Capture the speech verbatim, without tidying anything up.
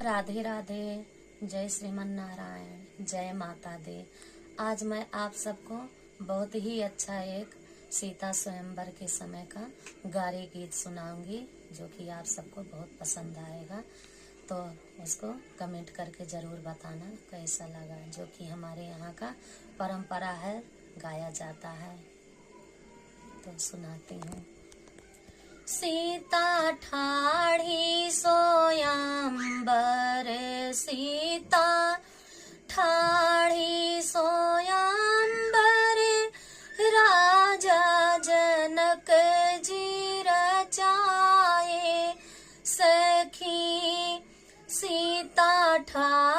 राधे राधे, जय श्रीमन नारायण, जय माता दी। आज मैं आप सबको बहुत ही अच्छा एक सीता स्वयंवर के समय का गारी गीत सुनाऊंगी, जो कि आप सबको बहुत पसंद आएगा। तो उसको कमेंट करके जरूर बताना कैसा लगा, जो कि हमारे यहाँ का परंपरा है, गाया जाता है। तो सुनाती हूँ। सीता ठाढ़ी सोयंबर, सीता ठाढ़ी सोयंबर, राजा जनक जी रचाए। सखी सीता ठाढ़ी